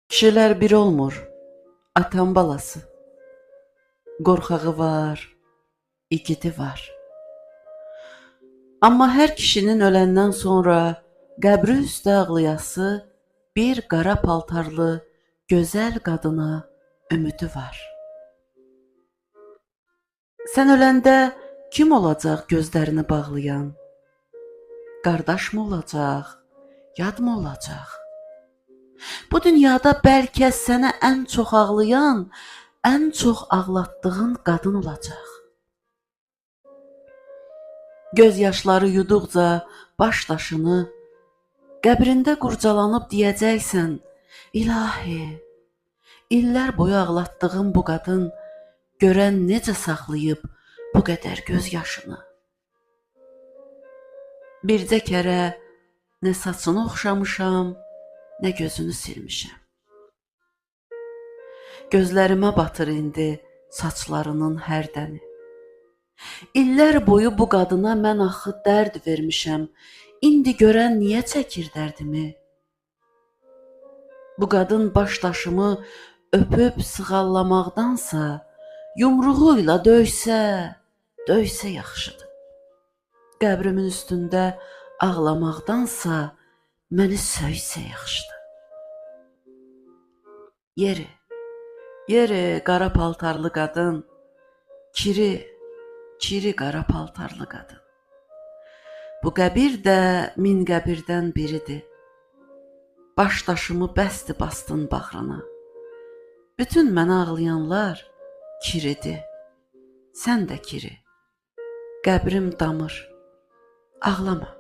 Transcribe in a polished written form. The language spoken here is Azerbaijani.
Kişilər bir olmur, atam balası. Qorxağı var, igidi var. Amma hər kişinin öləndən sonra qəbri üstə ağlayası bir qara paltarlı gözəl qadına ümidi var. Sən öləndə kim olacaq gözlərini bağlayan? Qardaş mı olacaq, yad mı olacaq? Bu dünyada bəlkə sənə ən çox ağlayan, ən çox ağlatdığın qadın olacaq. Göz yaşları yuduqca baş daşını, qəbrində qurcalanıb deyəcəksən: İlahi, illər boyu ağlatdığım bu qadın görən necə saxlayıb bu qədər göz yaşını. Bircə kərə nə saçını oxşamışam, nə gözünü silmişəm. Gözlərimə batır indi saçlarının hər dəni. İllər boyu bu qadına mən axı dərd vermişəm. İndi görən niyə çəkir dərdimi? Bu qadın baş daşımı öpüb sığallamaqdansa, yumruğu ilə döysə, döysə yaxşıdır. Qəbrimin üstündə ağlamaqdansa, məni söysə yaxşıdır. Yeri, yeri qara paltarlı qadın, kiri, kiri qara paltarlı qadın. Bu qəbir də min qəbirdən biridir. Baş daşımı bəsdir bastın bağrına. Bütün mənə ağlayanlar kiridir. Sən də kiri. Qəbrim damır. Ağlama.